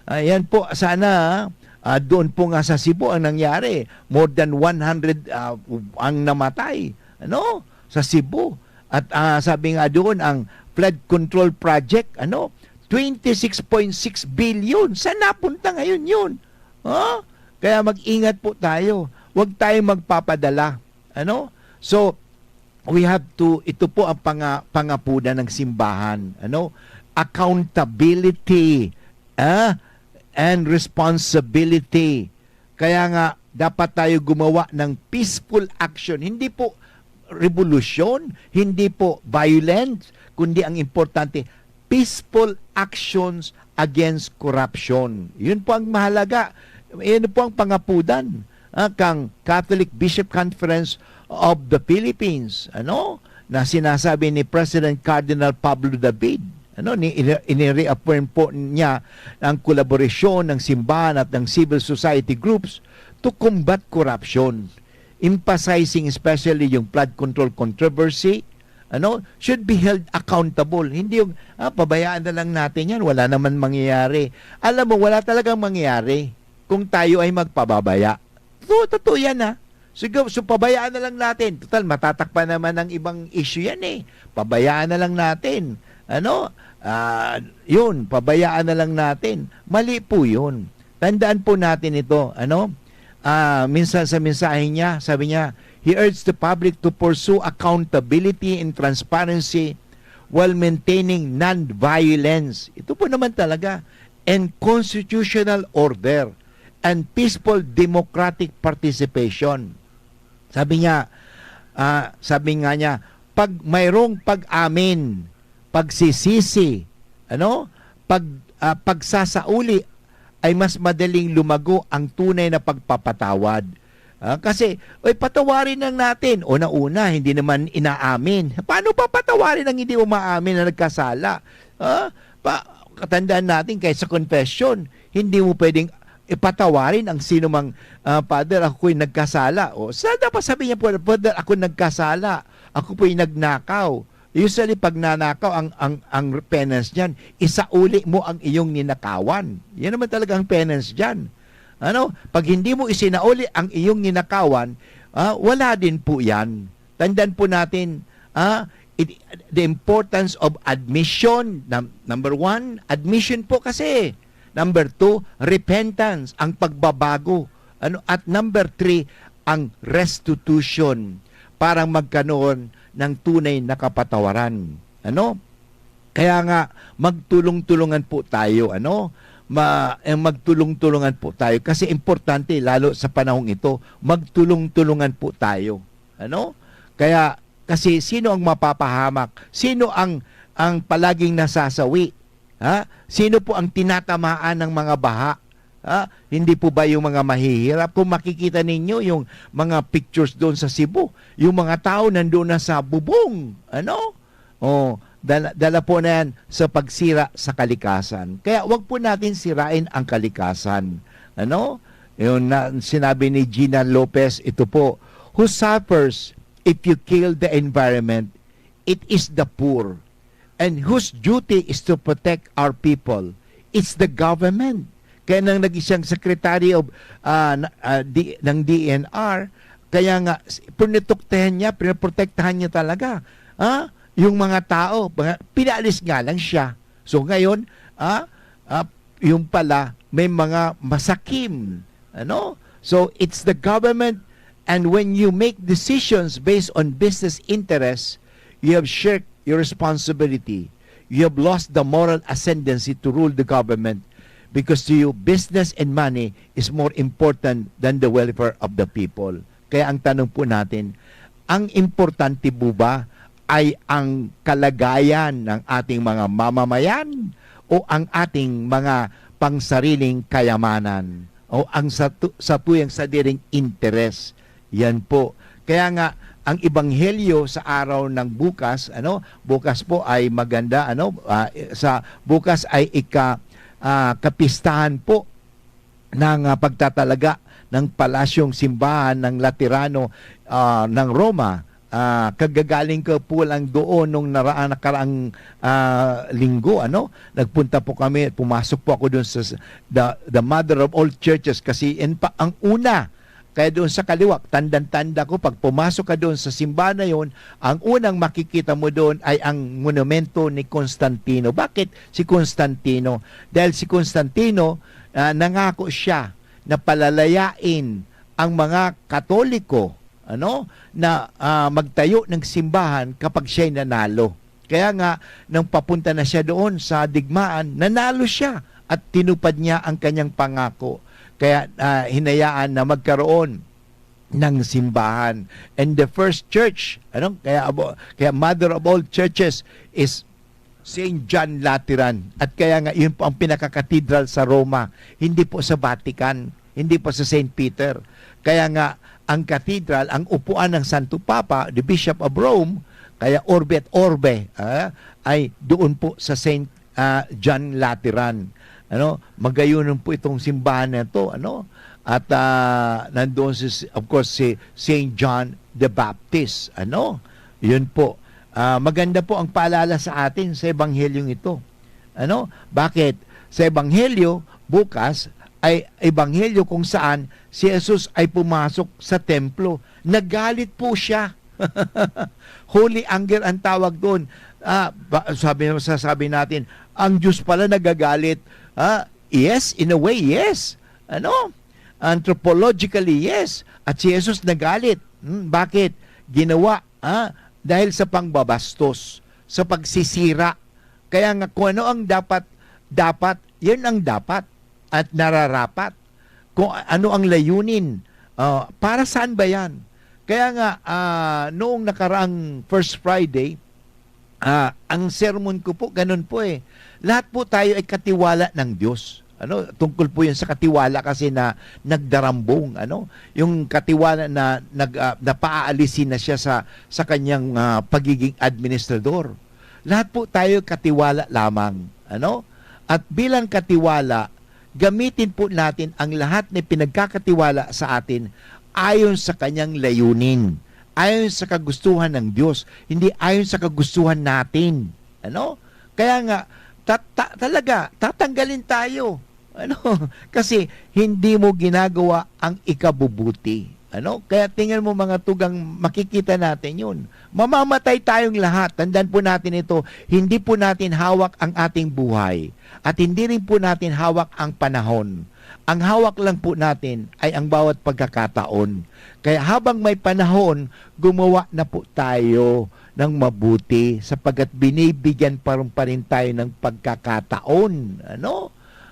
Ayan po, sana, ah, doon po nga sa Cebu ang nangyari. More than one hundred, ah, ang namatay, ano, sa Cebu. At, ah, sabi nga doon, ang flood control project, ano, twenty-six point six billion. Saan napunta ngayon yun? Ha? Kaya mag-ingat po tayo. Huwag tayong magpapadala. Ano? So, we have to, ito po ang panga-, pangapunan ng simbahan. Ano? Accountability, ah, and responsibility. Kaya nga, dapat tayo gumawa ng peaceful action. Hindi po revolusyon, hindi po violence, kundi ang importante, peaceful actions against corruption. Yun po ang mahalaga. Yun po ang pangapudan, ah, kang Catholic Bishop Conference of the Philippines, ano, na sinasabi ni President Cardinal Pablo David. Ano, ni, ini-, inireaffirm po niya ang kolaborasyon ng simbahan at ng civil society groups to combat corruption, emphasizing especially yung flood control controversy, ano, should be held accountable. Hindi yung, "Ah, pabayaan na lang natin yan, wala naman mangyayari." Alam mo, wala talagang mangyayari kung tayo ay magpababaya. So, totoo yan, ha. Sige, so pabayaan na lang natin. Total, matatakpan naman ng ibang issue yan, eh. Pabayaan na lang natin. Ano? Ah, yun, pabayaan na lang natin. Mali po yun. Tandaan po natin ito, ano? Ah, minsan sa mensahe niya, sabi niya, he urged the public to pursue accountability and transparency while maintaining non-violence. Ito po naman talaga, and constitutional order and peaceful democratic participation. Sabi niya, ah, sabi nga niya, "Pag mayroong pag-amin, pagsisisi, ano, pag, ah, pagsasauli, ay mas madaling lumago ang tunay na pagpapatawad." Ah, kasi, "Oy, patawarin lang natin." O, nauna, hindi naman inaamin. Paano papatawarin ang hindi umaamin na nagkasala? Ah, pa, katandaan natin, kahit sa confession, hindi mo pwedeng ipatawarin ang sino mang, ah, "Father, ako po'y nagkasala." O, sa dapat sabi niya po, "Father, ako nagkasala. Ako po'y nagnakaw." Usually, pag nanakaw, ang, ang, ang penance niyan, isauli mo ang iyong ninakawan. Yan naman talaga ang penance diyan. Ano? Pag hindi mo isinauli ang iyong ninakawan, ah, wala din po yan. Tandaan po natin, ah, it, the importance of admission. Num-, number one, admission po kasi. Number two, repentance, ang pagbabago. Ano? At number three, ang restitution, para magkaroon ng tunay na kapatawaran. Ano? Kaya nga, magtulong-tulungan po tayo, ano? Ma-, eh, magtulong-tulungan po tayo. Kasi importante, lalo sa panahong ito, magtulong-tulungan po tayo. Ano? Kaya, kasi sino ang mapapahamak? Sino ang, ang palaging nasasawi? Ha? Sino po ang tinatamaan ng mga baha? Ha? Hindi po ba yung mga mahihirap? Kung makikita ninyo yung mga pictures doon sa Cebu, yung mga tao nandoon na sa bubong, ano? Oh, dala, dala po na yan sa pagsira sa kalikasan. Kaya wag po natin sirain ang kalikasan. Ano? Yun na, sinabi ni Gina Lopez, ito po, Who suffers if you kill the environment? It is the poor. And whose duty is to protect our people? It's the government. Kaya nang naging siyang secretary of, ah, na- ah, di- ng D N R, kaya nga, s- pinituktahan niya, pinoprotektahan niya talaga, ah, yung mga tao. Mga- pinaalis nga lang siya. So ngayon, ah, ah, yung pala, may mga masakim. Ano? So, it's the government, and when you make decisions based on business interests, you have shirked your responsibility. You have lost the moral ascendancy to rule the government, because to you, business and money is more important than the welfare of the people. Kaya ang tanong po natin, ang importante po ba ay ang kalagayan ng ating mga mamamayan o ang ating mga pangsariling kayamanan o ang satu- satuyang sadiring interes? Yan po. Kaya nga, ang ebanghelyo sa araw ng bukas, ano, bukas po ay maganda, ano, ah, sa bukas ay ika, ah, kapistahan po ng, ah, pagtatalaga ng palasyong simbahan ng Laterano, ah, ng Roma. Ah, kagagaling ko po lang doon nung naraan, nakaraang, ah, linggo, ano? Nagpunta po kami, pumasok po ako doon sa s- the, the mother of all churches kasi in pa, ang una, kaya doon sa kaliwa, tandang-tanda ko, pag pumasok ka doon sa simbahan na yun, ang unang makikita mo doon ay ang monumento ni Constantino. Bakit si Constantino? Dahil si Constantino, ah, nangako siya na palalayain ang mga Katoliko, ano, na, ah, magtayo ng simbahan kapag siya'y nanalo. Kaya nga, nang papunta na siya doon sa digmaan, nanalo siya at tinupad niya ang kanyang pangako. Kaya, ah, hinayaan na magkaroon ng simbahan. And the first church, ano, kaya abo-, kaya mother of all churches is Saint John Lateran. At kaya nga, yun po ang pinakakatedral sa Roma, hindi po sa Vatican, hindi po sa Saint Peter. Kaya nga, ang katedral, ang upuan ng Santo Papa, the Bishop of Rome, kaya Urbi et Orbi, ah, ay doon po sa Saint, ah, John Lateran. Ano, magayunon po itong simbahan na ito, ano? At, ah, nandoon si, of course, si Saint John the Baptist, ano? Yun po. Ah, maganda po ang paalala sa atin sa ebanghelyong ito. Ano? Bakit? Sa ebanghelyo, bukas, ay ebanghelyo kung saan si Jesus ay pumasok sa templo. Nagalit po siya. Holy anger ang tawag doon. Ah, ba- sabi, sasabi natin, ang Diyos pala nagagalit. Ah, yes, in a way, yes. Ano? Anthropologically, yes. At si Jesus nagalit. Hmm, bakit? Ginawa, ah, dahil sa pangbabastos, sa pagsisira. Kaya nga, kung ano ang dapat, dapat, yun ang dapat at nararapat. Kung a- ano ang layunin, ah, para saan ba yan? Kaya nga, ah, noong nakaraang First Friday, ah, ang sermon ko po, ganun po eh. Lahat po tayo ay katiwala ng Diyos. Ano, tungkol po yun sa katiwala kasi na nagdarambong, ano, yung katiwala na nag, ah, napaalisin na siya sa, sa kanyang, ah, pagiging administrador. Lahat po tayo katiwala lamang, ano? At bilang katiwala, gamitin po natin ang lahat na pinagkakatiwala sa atin ayon sa kanyang layunin, ayon sa kagustuhan ng Diyos, hindi ayon sa kagustuhan natin. Ano? Kaya nga, ta- ta- talaga, tatanggalin tayo. Ano? Kasi hindi mo ginagawa ang ikabubuti. Ano? Kaya tingnan mo, mga tugang, makikita natin yun. Mamamatay tayong lahat. Tandaan po natin ito, hindi po natin hawak ang ating buhay. At hindi rin po natin hawak ang panahon. Ang hawak lang po natin ay ang bawat pagkakataon. Kaya habang may panahon, gumawa na po tayo ng mabuti sapagkat binibigyan pa rin, pa rin tayo ng pagkakataon. Ano?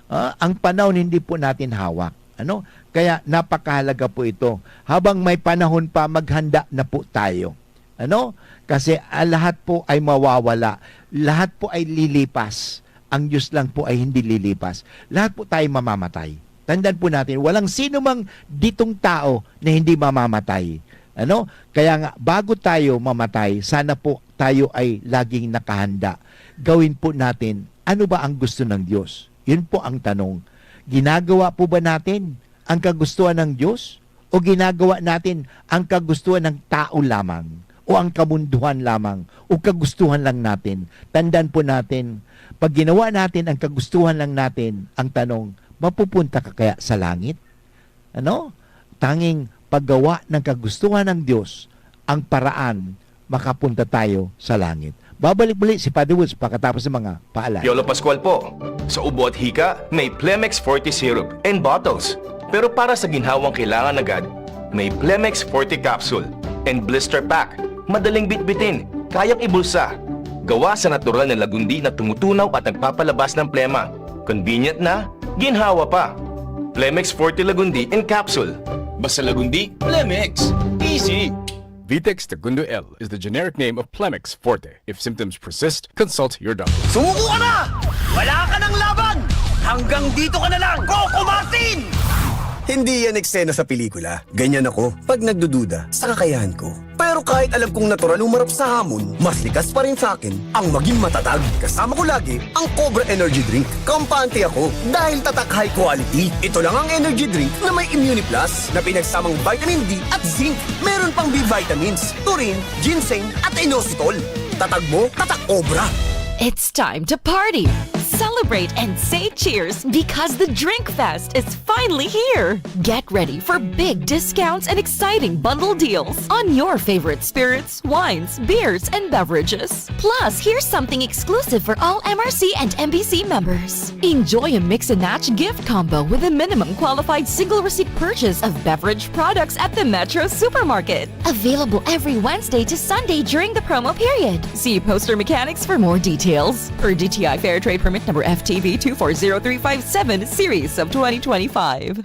Ah, ang panahon hindi po natin hawak. Ano? Kaya napakahalaga po ito. Habang may panahon pa, maghanda na po tayo. Ano? Kasi, ah, lahat po ay mawawala. Lahat po ay lilipas. Ang Diyos lang po ay hindi lilipas. Lahat po tayo mamamatay. Tandaan po natin, walang sino mang ditong tao na hindi mamamatay. Ano? Kaya nga, bago tayo mamatay, sana po tayo ay laging nakahanda. Gawin po natin, ano ba ang gusto ng Diyos? Yun po ang tanong. Ginagawa po ba natin ang kagustuhan ng Diyos? o ginagawa natin ang kagustuhan ng tao lamang o ang kamunduhan lamang o kagustuhan lang natin? Tandaan po natin, pag ginawa natin ang kagustuhan lang natin, ang tanong, mapupunta ka kaya sa langit? Ano? Tanging paggawa ng kagustuhan ng Diyos ang paraan makapunta tayo sa langit. Babalik muli si Father Woods pagkatapos ng mga paalala. Piolo Pascual po. Sa ubo at hika, may Plemex Forte Syrup and bottles. Pero para sa ginhawang kailangan agad, may Plemex Forte Capsule and Blister Pack. Madaling bitbitin, kayang ibulsa. Gawa sa natural na lagundi na tumutunaw at nagpapalabas ng plema. Convenient na, ginhawa pa. Plemex Forte Lagundi in Capsule. Basta Lagundi, Plemex. Easy! Vitex Segundo L is the generic name of Plemex Forte. If symptoms persist, consult your doctor. Sumuko ka na! Wala ka ng laban! Hanggang dito ka na lang, Coco Martin! Hindi yan eksena sa pelikula. Ganyan ako pag nagdududa sa kakayahan ko. Pero kahit alam kong natural humarap sa hamon, mas likas pa rin sa akin ang maging matatag. Kasama ko lagi ang Cobra Energy Drink. Kampante ako dahil tatak high quality. Ito lang ang energy drink na may Immuniplus na pinagsamang vitamin D at zinc. Meron pang B vitamins, taurine, ginseng at inositol. Tatag mo, tatak Cobra! It's time to party, celebrate, and say cheers because the Drink Fest is finally here. Get ready for big discounts and exciting bundle deals on your favorite spirits, wines, beers, and beverages. Plus, here's something exclusive for all M R C and M B C members. Enjoy a mix and match gift combo with a minimum qualified single receipt purchase of beverage products at the Metro Supermarket. Available every Wednesday to Sunday during the promo period. See poster mechanics for more details. Per D T I Fair Trade Permit number F T B two four zero three five seven, series of twenty twenty-five.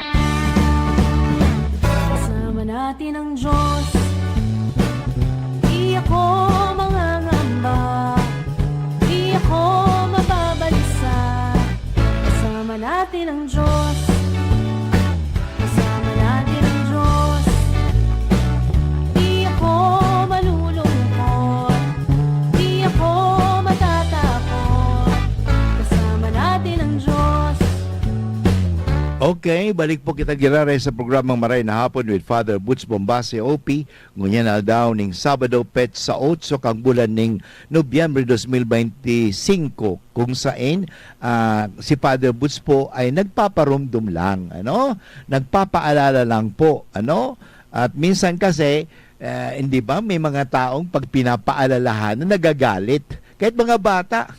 Kasama natin ang Diyos. Di ako mangangamba. Di ako mababalisa. Kasama natin ang Diyos. Kasama natin ang Diyos. Di ako malulungkot. Di ako matatakot. Kasama natin ang Diyos. Okay, balik po kita giraray sa programang Maray na Hapon with Father Butch Bombase, O P. Ngunyan na aldaw ning Sabado, petsa otso kan bulan ning Nobyembre dos mil bente singko, kung saen, ah, si Father Butch po ay nagpaparomdom lang, ano? Nagpapaalala lang po, ano? At minsan kasi, ah, hindi ba, may mga taong pag pinapaalalahanan, nagagalit. Kahit mga bata,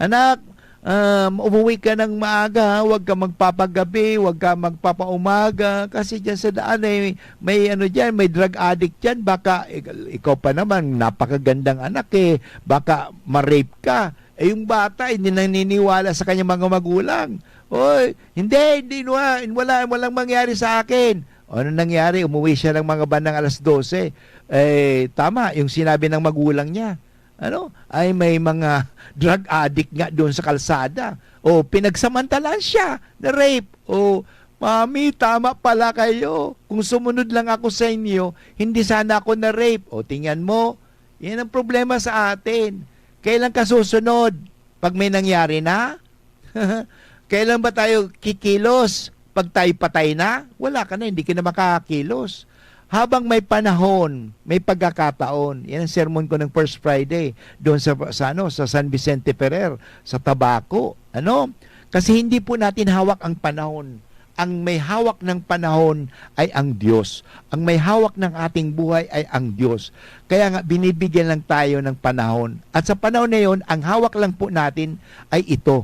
"Anak, um, umuwi ka ng maaga, ha? Huwag ka magpapagabi, huwag ka magpapaumaga, kasi diyan sa daan ay may ano diyan, may drug addict diyan, baka ik-, ikaw pa naman, napakagandang anak eh, baka ma-rape ka." Eh, yung bata, hindi naniniwala sa kanyang mga magulang. "Oy, hindi, hindi, wa-, wala, walang mangyari sa akin." O, ano nangyari? Umuwi siya ng mga bandang alas dose. Eh, tama, yung sinabi ng magulang niya, ano, ay may mga drug addict nga doon sa kalsada. O, pinagsamantalaan siya na rape. O, "Mami, tama pala kayo. Kung sumunod lang ako sa inyo, hindi sana ako na-rape." O, tingnan mo, yan ang problema sa atin. Kailan ka susunod? Pag may nangyari na? Kailan ba tayo kikilos? Pag tayo patay na? Wala ka na, hindi ka na makakilos. Habang may panahon, may pagkakataon. Yan ang sermon ko ng First Friday, doon sa, sa, ano, sa San Vicente Ferrer, sa Tabaco. Ano? Kasi hindi po natin hawak ang panahon. Ang may hawak ng panahon ay ang Diyos. Ang may hawak ng ating buhay ay ang Diyos. Kaya nga, binibigyan lang tayo ng panahon. At sa panahon na yon, ang hawak lang po natin ay ito.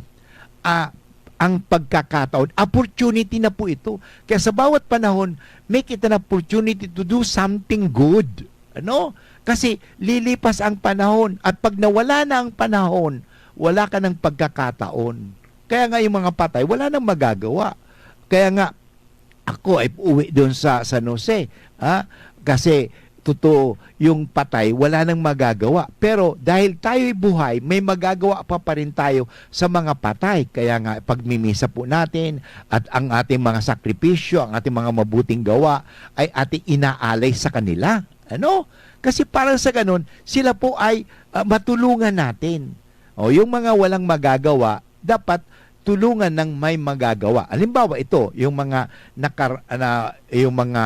Ah, ang pagkakataon, opportunity na po ito. Kaya sa bawat panahon, make it an opportunity to do something good. Ano? Kasi lilipas ang panahon, at pag nawala na ang panahon, wala ka ng pagkakataon. Kaya nga yung mga patay, wala nang magagawa. Kaya nga, ako ay uuwi doon sa San Jose, ha? Kasi totoo, yung patay, wala nang magagawa. Pero dahil tayo'y buhay, may magagawa pa pa rin tayo sa mga patay. Kaya nga, pagmimisa po natin at ang ating mga sakripisyo, ang ating mga mabuting gawa ay ating inaalay sa kanila. Ano? Kasi parang sa ganun, sila po ay, ah, matulungan natin. O, yung mga walang magagawa, dapat tulungan ng may magagawa. Halimbawa, ito, yung mga nakar-, na, yung mga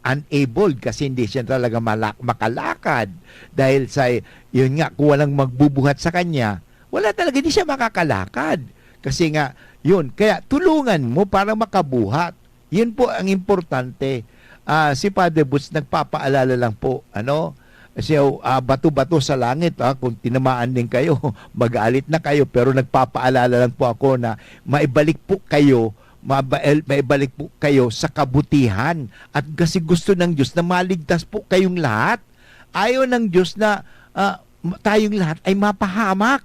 unable kasi hindi siya talaga mala-, makalakad. Dahil sa, yun nga, kung walang magbubuhat sa kanya, wala talaga, hindi siya makakalakad. Kasi nga, yun, kaya tulungan mo para makabuhat. Yun po ang importante. Ah, si Father Boots nagpapaalala lang po, ano, siya, ah, bato-bato sa langit, ah, kung tinamaan din kayo, magalit na kayo, pero nagpapaalala lang po ako na maibalik po kayo, mabael-, maibalik po kayo sa kabutihan. At kasi gusto ng Diyos na maligtas po kayong lahat. Ayaw ng Diyos na, ah, tayong lahat ay mapahamak.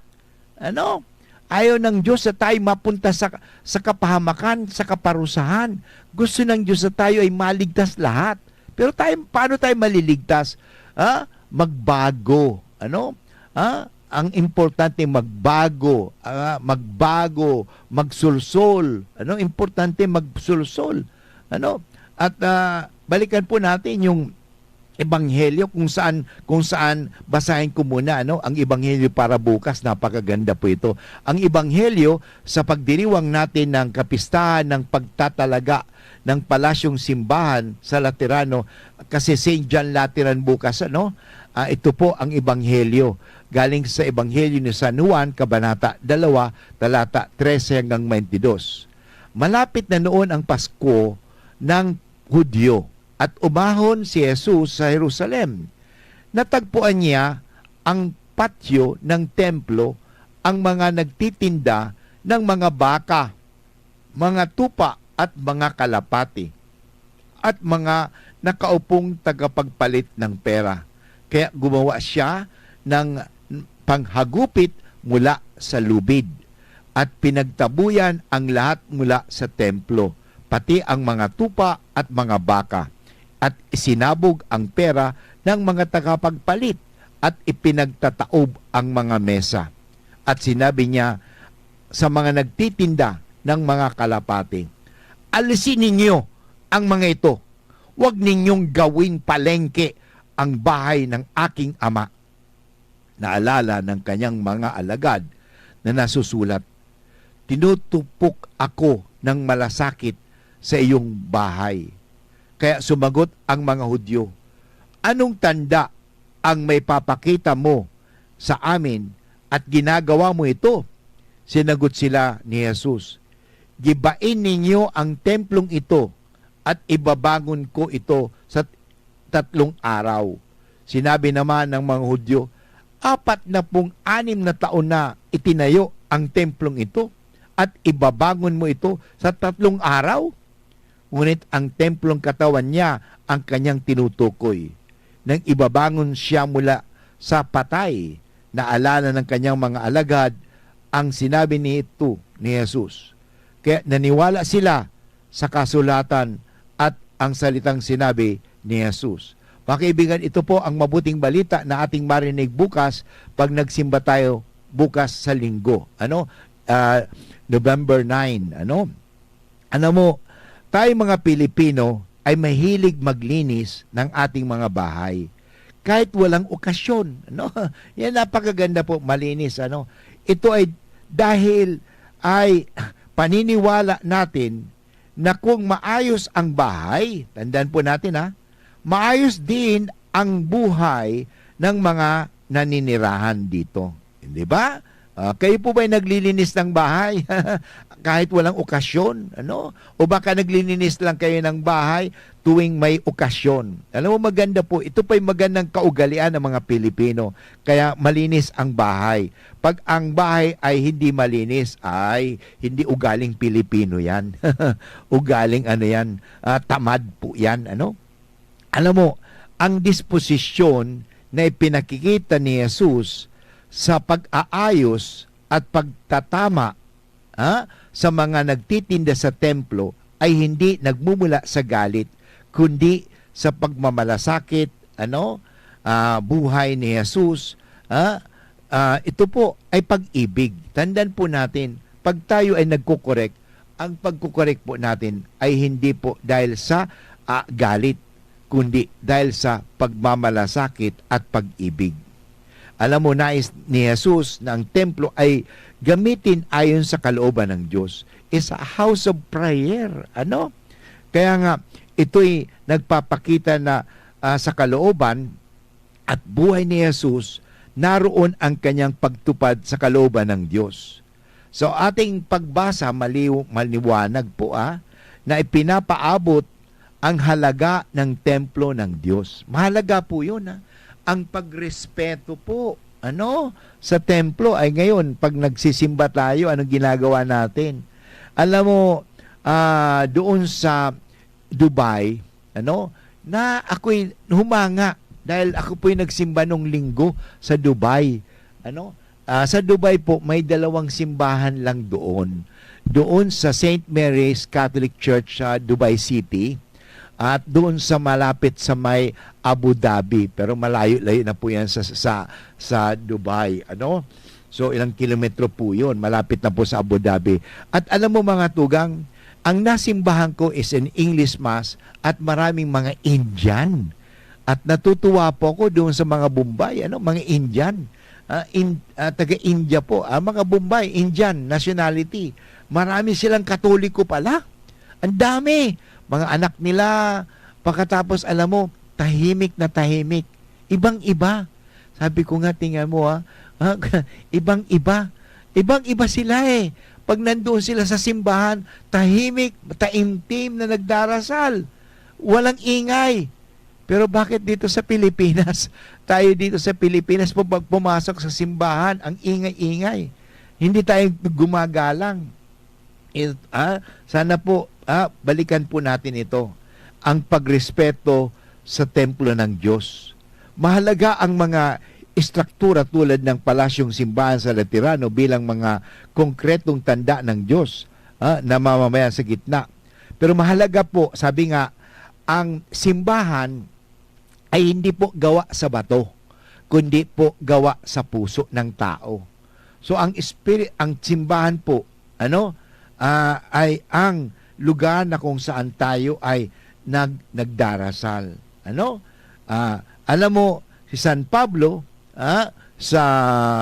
Ano? Ayaw ng Diyos na tayo mapunta sa, sa kapahamakan, sa kaparusahan. Gusto ng Diyos na tayo ay maligtas lahat. Pero tayo, paano tayo maliligtas? Ha? Magbago. Ano? Ha? Ang importante, magbago. Ah, magbago, magsulsol. Ano? Importante, magsulsol. Ano? At, ah, balikan po natin yung Ebanghelyo, kung saan, kung saan, basahin ko muna, ano, ang Ebanghelyo para bukas. Napakaganda po ito. Ang Ebanghelyo, sa pagdiriwang natin ng kapistahan ng pagtatalaga ng Palasyong Simbahan sa Laterano, kasi Saint John Lateran bukas, ano, ah, ito po ang Ebanghelyo. Galing sa Ebanghelyo ni San Juan, Kabanata dalawa, talata trese hanggang twenty-dos. Malapit na noon ang Pasko ng Hudyo at umahon si Jesus sa Jerusalem. Natagpuan niya ang patyo ng templo, ang mga nagtitinda ng mga baka, mga tupa at mga kalapati, at mga nakaupong tagapagpalit ng pera. Kaya gumawa siya ng panghagupit mula sa lubid, at pinagtabuyan ang lahat mula sa templo, pati ang mga tupa at mga baka, at isinabog ang pera ng mga tagapagpalit, at ipinagtataob ang mga mesa. At sinabi niya sa mga nagtitinda ng mga kalapati, "Alisin ninyo ang mga ito. Huwag ninyong gawing palengke ang bahay ng aking Ama." Naalala ng kanyang mga alagad na nasusulat, "Tinutupok ako ng malasakit sa iyong bahay." Kaya sumagot ang mga Hudyo, "Anong tanda ang may papakita mo sa amin at ginagawa mo ito?" Sinagot sila ni Jesus, "Gibain ninyo ang templong ito at ibabangon ko ito sa tatlong araw." Sinabi naman ng mga Hudyo, "Apat na pung anim na taon na itinayo ang templong ito, at ibabangon mo ito sa tatlong araw?" Ngunit ang templong katawan niya ang kanyang tinutukoy. Nang ibabangon siya mula sa patay, naalala ng kanyang mga alagad ang sinabi nito ni Jesus. Kaya naniwala sila sa kasulatan at ang salitang sinabi ni Jesus. Mga kaibigan, ito po ang mabuting balita na ating marinig bukas pag nagsimba tayo bukas sa Linggo. Ano? Ah, November nine, ano? Alam mo, tayong mga Pilipino ay mahilig maglinis ng ating mga bahay kahit walang okasyon, ano? Yan, napakaganda po, malinis, ano? Ito ay dahil ay paniniwala natin na kung maayos ang bahay, tandaan po natin, ha, maayos din ang buhay ng mga naninirahan dito. Di ba? Ah, kayo po ba'y naglilinis ng bahay kahit walang okasyon? Ano? O baka naglilinis lang kayo ng bahay tuwing may okasyon? Alam mo, maganda po. Ito pa'y magandang kaugalian ng mga Pilipino. Kaya malinis ang bahay. Pag ang bahay ay hindi malinis, ay hindi ugaling Pilipino yan. Ugaling ano yan, ah, tamad po yan. Ano? Alam mo, ang disposisyon na ipinakikita ni Jesus sa pag-aayos at pagtatama, ha, sa mga nagtitinda sa templo ay hindi nagmumula sa galit, kundi sa pagmamalasakit, ano, ah, buhay ni Jesus, ha? Ah, ito po ay pag-ibig. Tandaan po natin, pag tayo ay nagko-correct, ang pagko-correct po natin ay hindi po dahil sa, ah, galit, kundi dahil sa pagmamalasakit at pag-ibig. Alam mo, nais ni Jesus na ang templo ay gamitin ayon sa kalooban ng Diyos. Is a house of prayer. Ano? Kaya nga, ito'y nagpapakita na, ah, sa kalooban at buhay ni Jesus, naroon ang kanyang pagtupad sa kalooban ng Diyos. So, ating pagbasa, maliw-, maliwanag po, ah, na ipinapaabot ang halaga ng templo ng Diyos. Mahalaga po yun, ah. Ang pagrespeto po, ano, sa templo. Ay ngayon, pag nagsisimba tayo, anong ginagawa natin? Alam mo, ah, doon sa Dubai, ano, na ako'y humanga dahil ako po'y nagsimba nung linggo sa Dubai. Ano, ah, sa Dubai po, may dalawang simbahan lang doon. Doon sa Saint Mary's Catholic Church sa Dubai City at doon sa malapit sa may Abu Dhabi. Pero malayo-layo na po yan sa, sa, sa Dubai. Ano? So, ilang kilometro po yun. Malapit na po sa Abu Dhabi. At alam mo, mga tugang, ang nasimbahan ko is an English Mass at maraming mga Indian. At natutuwa po ako doon sa mga Bombay, ano, mga Indian. Ah, in, ah, taga-India po. Ah, mga Bombay, Indian nationality. Marami silang Katoliko pala. Ang dami. Mga anak nila. Pagkatapos, alam mo, tahimik na tahimik. Ibang-iba. Sabi ko nga, "Tingnan mo, ah. Ah, ibang-iba. Ibang-iba sila, eh." Pag nandoon sila sa simbahan, tahimik, taimtim na nagdarasal. Walang ingay. Pero bakit dito sa Pilipinas, tayo dito sa Pilipinas, pag pumasok sa simbahan, ang ingay-ingay. Hindi tayo gumagalang. It, ah, sana po, ah, balikan po natin ito. Ang pagrespeto sa templo ng Diyos. Mahalaga ang mga estruktura tulad ng palasyong simbahan sa Laterano bilang mga konkretong tanda ng Diyos, ah, na mamamayan sa gitna. Pero mahalaga po, sabi nga, ang simbahan ay hindi po gawa sa bato, kundi po gawa sa puso ng tao. So, ang espiri-, ang simbahan po, ano, ah, ay ang lugar na kung saan tayo ay nag-, nagdarasal. Ano? Ah, alam mo, si San Pablo, ah, sa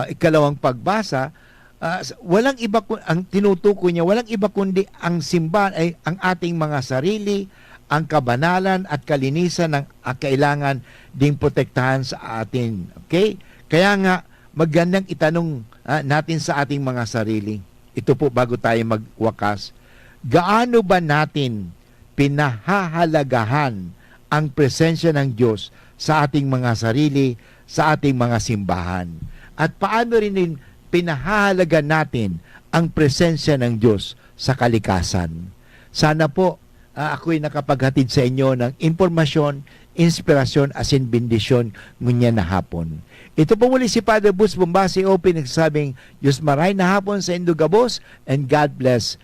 ikalawang pagbasa, ah, s-, walang iba ku-, ang tinutukoy niya, walang iba kundi ang simbahan ay ang ating mga sarili, ang kabanalan at kalinisan ng, ah, kailangan ding protektahan sa atin. Okay? Kaya nga, magandang itanong, ah, natin sa ating mga sarili. Ito po, bago tayo magwakas. Gaano ba natin pinahahalagahan ang presensya ng Diyos sa ating mga sarili, sa ating mga simbahan? At paano rin din pinahahalagahan natin ang presensya ng Diyos sa kalikasan? Sana po, ah, ako'y nakapaghatid sa inyo ng impormasyon, inspirasyon, asin bendisyon ngunyan na hapon. Ito po muli si Father Boots Bombasi O P nagsasabing, "Diyos maray na hapon sa indo gabos, and God bless."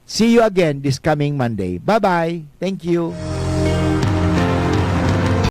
See you again this coming Monday. Bye-bye. Thank you.